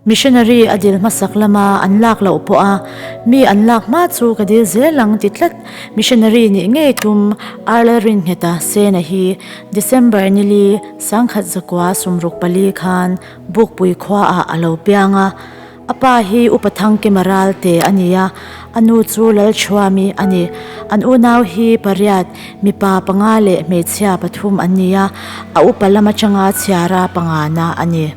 Missionary a dil hmasak lama an lak loh pawh a, mi an lak hma chu ka dil zel ang ti tlat. Missionary nih ngei tum Arla Ringheta Sena hi December nili 1964 khan Bukpui khuaah a lo piang a. A pa hi Upa Thangkima Ralte a ni a, a nu chu Lalchhuami a ni. An unau hi pariat, mipa panga leh hmeichhia pathum an ni a, a upa lam atanga chhiara pangana a ni.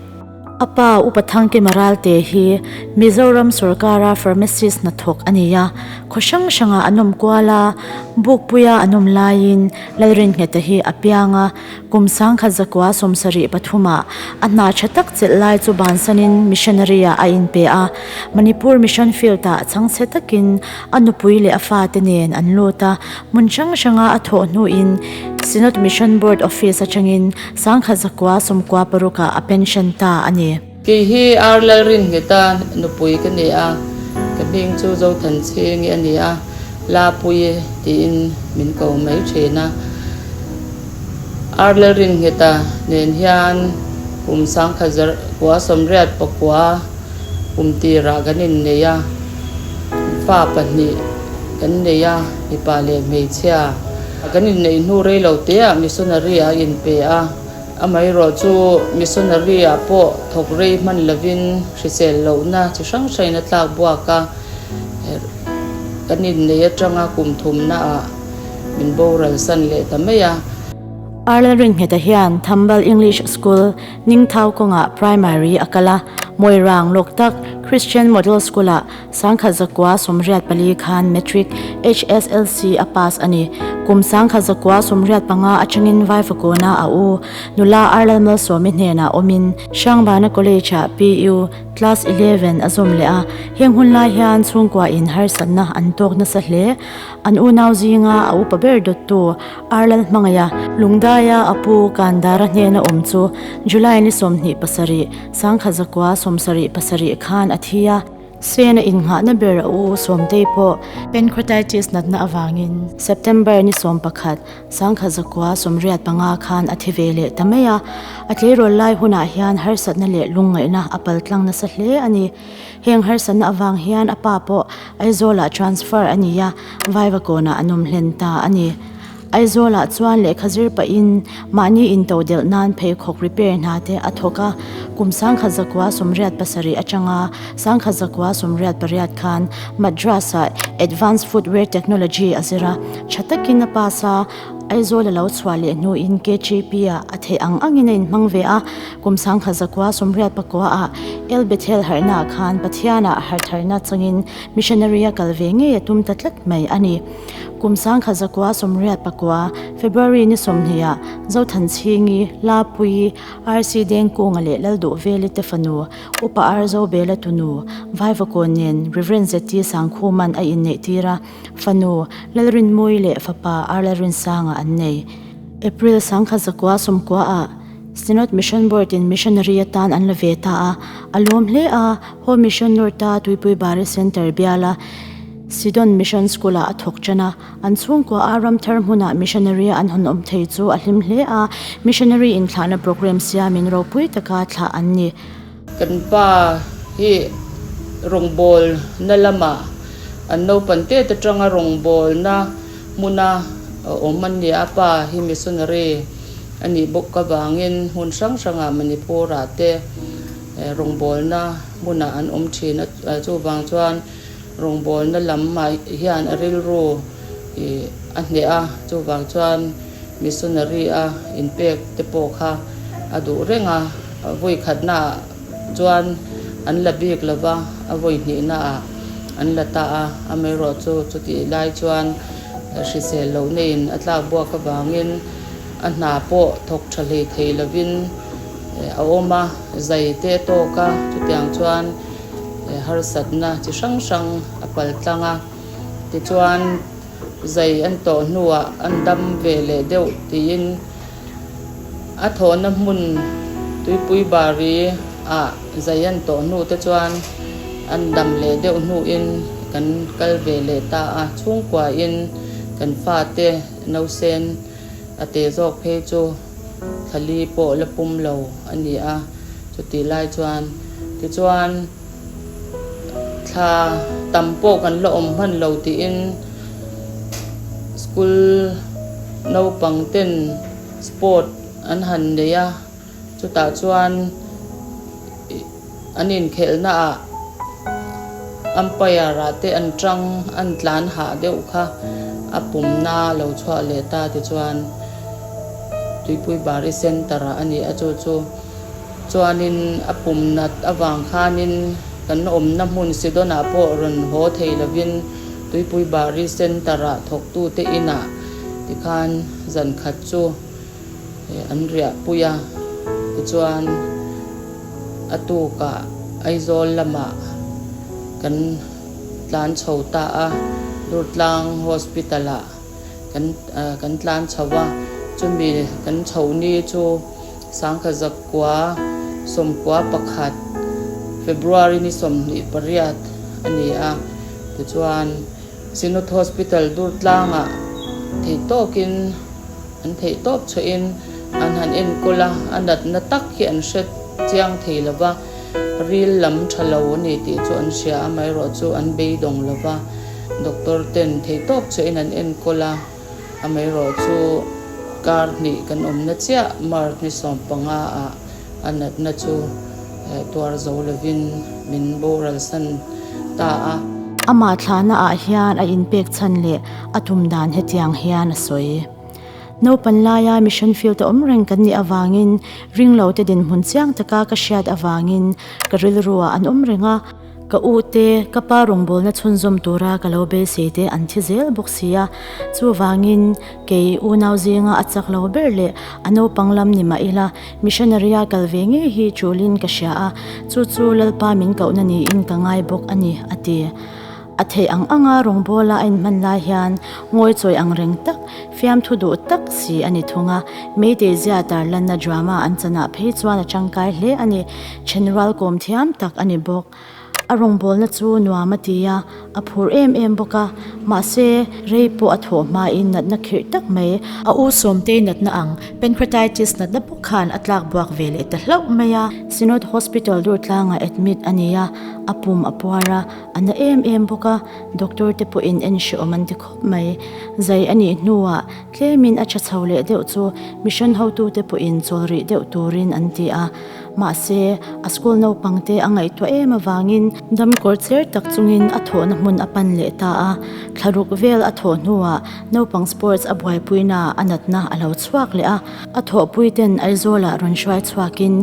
A pa Upa Thangkima Ralte hi Mizoram sawrkara pharmacist hnathawk a ni a, khaw hrang hrangah an awm kual a, Bukpuia an awm laiin Lalringheta hi a piang a, Kum 1973 ah a hna tha tak chelh lai chu bansanin missionary ah a inpe a, Manipur Mission Field ah chhangchhe takin a nupui leh a fate nen an lut a, hmun hrang hranga a thawh hnuin Synod Mission Board Office atangin 1996 ah a pension ta a ni. Kei hi Ar Lalringheta nupui ka ni a, ka hming chu Zothanchhingi a ni a, Lapuii tiin min ko mai thin a. Ar Lalringheta nen hian kum 1989 kum tirah kan innei a, fa pahnih kan nei a, mipa leh hmeichhia. Kan inneih hnu rei lo teah missionary a inpe a. Amaherawh chu missionary ah pawh thawk rei hman lovin hrisel lohna chi hrang hrangin a tlak buak a, kan innei atanga kum thumna ah min boral san leh ta mai a. Arla Ringheta hian Thambal English School, Ningthau kawngah Primary a kal a, Moirang Loktak Christian Model School-ah 1984 khan Matric, HSLC, a pass a ni. Kum 1985 atangin Vaivakawna a u nula Arlal Malsawmi hnenah awmin Hrangbana College-ah PU, Class 11, a zawm leh a. Heng hun lai hian chhungkua in harsatna an tawk nasa hle. An unau zinga a upa ber dawttu Arlal hmangaih a, Lungdaia a pu Kandara hnena awm chu July ni 27, 1977 khan a thi a. Sen a innghahna ber a u Sawmtei pawh pancreatitis natna avangin September ni 11, 1985 khan a thi ve leh ta mai a. A tleirawl lai hunah hian harsatna leh lungngaihna a paltlang nasa hle a ni. Heng harsatna avang hian a pa pawh Aizawlah transfer a ni a, Vaivakawnah an awm hlen ta a ni. Aizawlah chuan lehkha zir pahin mahni intodelh nan pheikhawk repair hna te a thawk a, kum 1987 atanga 1988 khan Madras-ah Advanced Footwear Technology a zir a, tha takin a pass a, Aizawl a lo chhuah leh hnuin KGP-ah a theih ang angin a inhmang ve a, kum 1989-ah El Bethel harhnaah khan Pathianah harhtharna changin missionary a kal ve ngei a tum ta tlat mai a ni. Kum 1989, February ni 20 ah Zothanchhingi, Lapuii, RC Dengkunga leh Lalduhveli te fanu, Upa Ar Zobela tunu, Vaivakawn nen Rev. ZT Sangkhuman a inneih tir a, fanu Lalrinmui leh fapa Ar Lalrinsanga an nei. April 1990 ah Synod Mission Board in Missionary atan an la ve ta a, a lawm hle a, Home Mission North-a Tuipui Bari Centre biala Sidon Mission School-ah a thawk ṭan a, an chhungkua a ramthar hmunah missionary an hawn awm thei chu a hlim hle a, missionary inthlahna programme siamin ropui taka thlah an ni. Kan pa hi rawngbawlna lamah an naupan tet atanga rawngbawlna hmuna awm a ni a, pa hi missionary a nih bawk avangin hmun hrang hrangah Manipur-ah te rawngbawlna hmunah an awm thin a, chuvang chuan Rawngbawlna lam ah hian a rilru a hneh a, chuvang chuan missionary a inpek te pawh kha a duh reng a, vawi khatna ah chuan an la bik lo va, a vawi hnihna ah an la ta a, amaherawh chu chutih lai chuan hrisel loh neiin a tlak buak avangin a hna pawh thawk tha hlei thei lovin a awm a, zai te a tawk a, chutiang chuan. Harsatna chi hrang hrang a pal tlang a, tichuan zai an tawh hnuah an dam ve leh deuh tiin a thawhna hmun tuipui bari ah zai an tawh hnu te chuan an dam leh deuh hnuin kan kal ve leh ta a, chhungkuain kan fate nausen a te zawk phei chu thla li pawh la pum lo a ni a. Chutih lai chuan Tichuan, thla tam pawh kan la awm hman lo tiin school naupang ten sport an han nei a, chutah chuan an inkhelhna ah umpire ah te an tang an tlan hah deuh kha a pumna lo chhuah leh ta tichuan Tuipui Bari Centre ah a ni a chu chu. Chuanin a pum nat avang khanin kan awmna hmun Sidon-ah pawh rawn haw thei lovin Tuipui Bari Centre-ah thawktute inah tikhan zan khat chu an riahpui a. Tichuan a tukah Aizawl lamah kan tlan chho ta a, Durtlang Hospital-ah. Kan kan tlan chho a, chumi kan chho ni chu sangkhat zakua sawmkua pakhat February ni 28 a ni a, tichuan Synod Hospital Durtlangah theih tawkin an theih tawp chhuahin an han enkawl a, a natna tak hi an hre chiang thei lo va, ril lam tha lo a ni tih chu an hria, amaherawhchu an beidawng lo va. Doctor ten theihtawp che in an enkawl a, amaherawhchu kar hnih kan awmna chiah March ni 15 ah a natna chu tuar zo lovin min boral san ta a. Amah thlahna ah hian a inpek chhan leh a tum dan hetiang hian a sawi. Naupan laia mission field a awm reng kan nih avangin ringlo te dinhmun chiang taka ka hriat avangin ka rilru ah an awm reng a. Ka u te, ka pa rawngbawlna chhunzawm tura ka lo beisei te an thi zel bawk si a, chuvangin kei unau zinga a chak lo ber leh a naupang lam ni mah ila missionary-a kal ve ngei hi tulin ka hria a, chu chu Lalpa min kohna niin ka ngai bawk a ni, a ti. A theih ang anga rawngbawla a inhman lai hian ngawichawi ang reng tak, fiamthu duh tak si a ni thung a, Meitei zia tarlanna drama an chanah phei chuan a tangkai hle a ni. Thenrual kawm thiam tak a ni bawk. A rawngbawlna chu nuam a ti a, a phur em em bawk a. Mahse, rei pawh a thawh hmain natna khirh tak mai. A u Sawmtei natna ang Pancreatitis natna bawk khan a tlak buak ve leh ta hlauh mai a. Synod Hospital Durtlangah admit a ni a, a pum a puar a, a na em em bawk a, doctor te pawhin en hrehawm an ti khawp mai. Zai a nih hnuah Tlemin a tha chho leh deuh chu mission hotute pawhin chawl rih deuh turin an ti a. Mahse, a school naupangte a ngaihtuah em avangin damkawr cher tak chungin a thawhna hmun a pan leh ta a. Thlaruk vel a thawh hnuah naupang sports a buaipuinaah a natna a lo chhuak leh a. A thawhpuiten Aizawlah rawn hruai chhuakin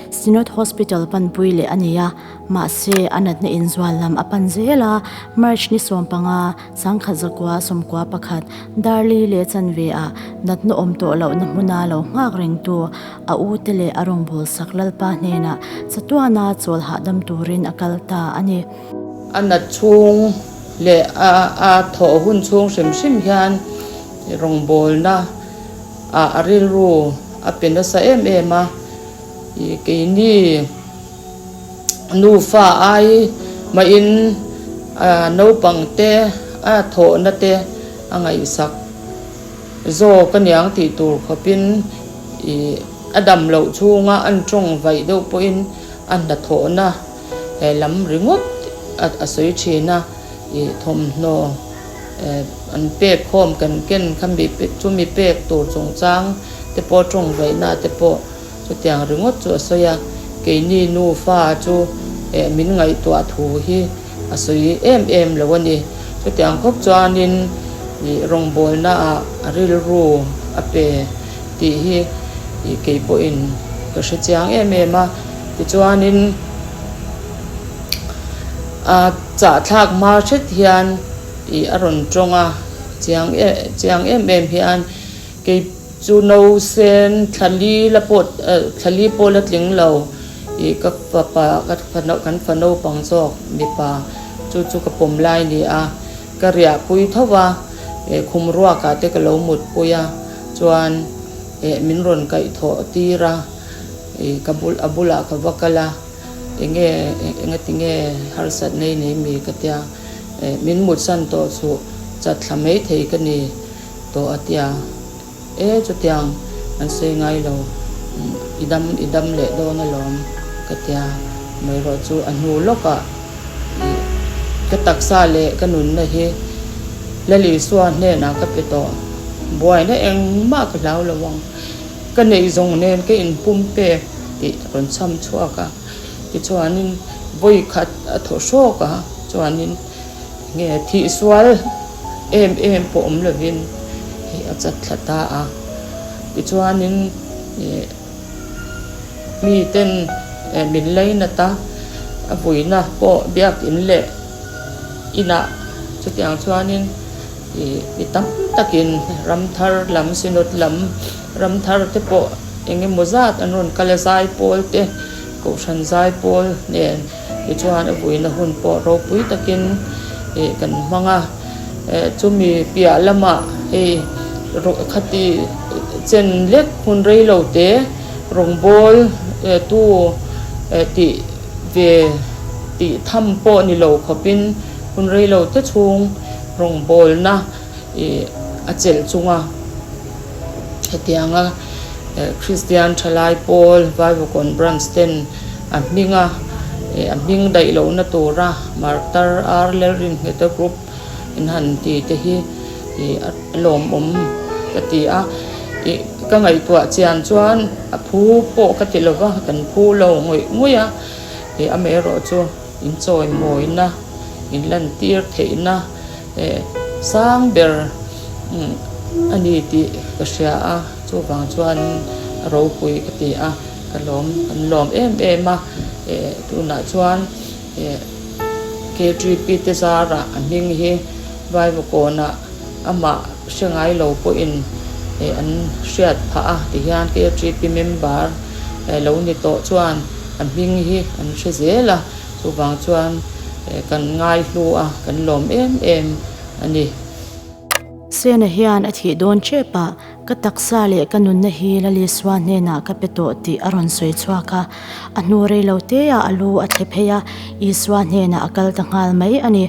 Synod Hospital panpui leh a ni a. Mahse, a natna inzual lam a pan zel a, March ni 15, 1991, Darli leh chanve ah natna awm tawh lohna hmuna lo nghak rengtu a u te leh a rawngbâwl sak Lalpa hnenah chatuana chawl hahdam turin a kal ta a ni. A nat chhung leh a thawh hun chhung hrim hrim hian rawngbâwlna ah a rilru a pe nasa em em a, keini Nufa ai mahin naupang te a thawhna te a ngaihsak zawk aniang tih tur khawpin ih a dam loh chhunga an tawng vaih deuh pawhin a hnathawhna lam ringawt a sawi thin a, ih thawmhnaw an pek khawm kan ken kha mi chumi pek tur chungchang te pawh tawng vaihna te pawh. Chutiang ringawt chu a sawi a, keini nufa chu eh min ngaihtuah thu hi a sawi em em lo a ni. Chutiang khawp chuanin ih rawngbawlna ah a rilru a pe tih hi ih kei pawhin ka hre chiang em em a. Tichuanin a chahthlak hma hret hian ih a rawn tawng a, chiang em chiang em em hian kei. Chu no sen thlali la pawh thlali pawh la tling lo ih ka fapa ka fano kan fa naupang zawk mipa chu chu ka pawm lai ni a ka riah pui tho va eh khum ruak ah te ka lo mut pui a chuan eh min rawn kaih thawh tir a ih ka bul a bulah ka va kal a enge engati nge harsat nei nei mi ka tia eh min mut san tawh chuh chat thla mai thei ka ni. Tawh a tia, E chutiang an sawi ngai lo, i dam i dam leh dawn alawm ka tia. Amaherawh chu a hnu lawkah ih ka taksa leh ka nunna hi Lal Isua hnenah ka pe tawh. Buaina engmah ka hlau lo ang. Ka neih zawng nen ka inpum pek tih a rawn chham chhuak a. Tichuanin vawi khat a thaw hrawk a, chuanin nge thih sual em em pawh awm lovin hei a chat thla ta a. Tichuanin ih miten min lainat a, a vuina pawh biakin leh inah chutiang chuanin ih mi tam takin ramthar lam synod lam ramthar te pawh eng emaw zat an rawn kal a zaipawl te kohhran zaipawl nen tichuan a vuina hun pawh ropui takin ih kan hmang a chumi piah lamah hei khati chen lek hun rei lo te rawngbawl tu tih ve tih tham pawh ni lo khawpin hun rei lo te chhung rawngbawlna ih a chelh chunga hetianga Kristian thalai pawl Vaivakawn Branch ten a hminga ih a hming daih lohna tura Martar Ar Lalringheta Group in han ti te hi ih a lawmawm ka ti a ih ka ngaihtuah chian chuan a phu pawh ka ti lova kan phu lo ngawih ngawih a ih amaherawh chu inchawimawina inlantir theihna Eh, sang ber a ni tih ka hria a, chuvang chuan a ropui ka ti a, ka lawm, kan lawm em em a, eh tunah chuan eh KTP te zarah a hming hi Vaivakawnah amah hre ngai lo pawhin eh an hriat phah a tihian KTP member lo ni tawh chuan a hming hi an hre zel a. Chuvang chuan kan ngaihlu a, kan lawm em em a ni. Sena hian a thih dawn tep a, ka taksa leh ka nunna hi Lalisua hnenah ka pe tawh tih a rawn sawi chhuak a. A hnu rei lo teah a lu a thle phei a, Isua hnenah a kal ta nghal mai a ni.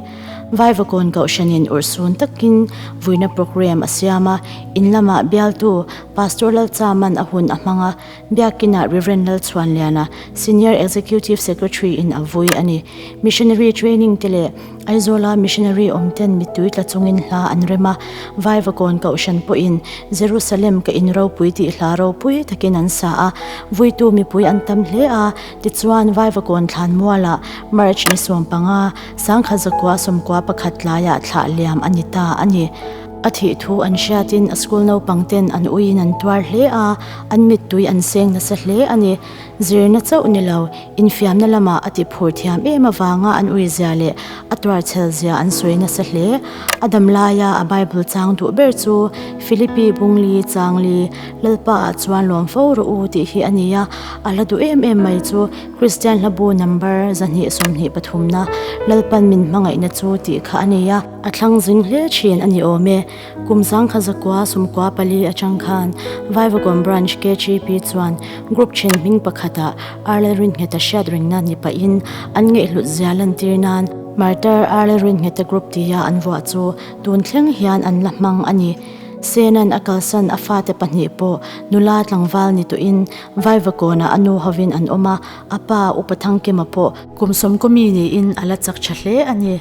Vaivakawn Kohhranin urhsun takin vuina programme a siam a, in lamah bialtu Pastor Lalchaman a hun a hmang a, Biakinah Rev. Lalchhuanliana, Senior Executive Secretary in a vui a ni. Missionary training te leh Aizawla missionary awm ten mittui tla chungin hla an rem a, Vaivakawn Kohhran pawhin Jerusalem ka in ropui tih hla ropui takin an sa a, vuitu mipui an tam hle a, tichuan Vaivakawn thlanmualah March ni 15, 1991 tlaiah thlah liam a ni ta a ni. A thih thu an hriatin a school naupang ten an uiin an tuar hle a, an mittui an seng nasa hle a ni. Zirna chauh ni lo, infiamna lamah a ti phur thiam em avanga an ui zia leh a tuar chhel zia an sawi nasa hle. A dam laia a Bible chang duh ber chu Philippi Bungli Changli Lalpa ah chuan lawm fo rawh u tih hi a ni a, a hla duh em em mai chu Kristian hlabu number 223 na Lalpan min hmangaihna chu tih kha a ni a. A thlang zing hle thin a ni awm e. Kum zangkha zakua sumkua pali atang khan Vaivakawn Branch KGP chuan Group then hming pakhatah Arle Ringheta hriat ringna ni pahin an ngaihhlut zia lantir nan Martyr Arle Ringheta Group tia an vuah chu tun thleng hian an la hmang a ni. Senan a kalsan a fate pahnih pawh nula tlangval ni tawhin Vaivakawnah a nu hovin an awm a, a pa Upa Thangkima pawh kum sawmkawmi niin a la chak tha hle a ni.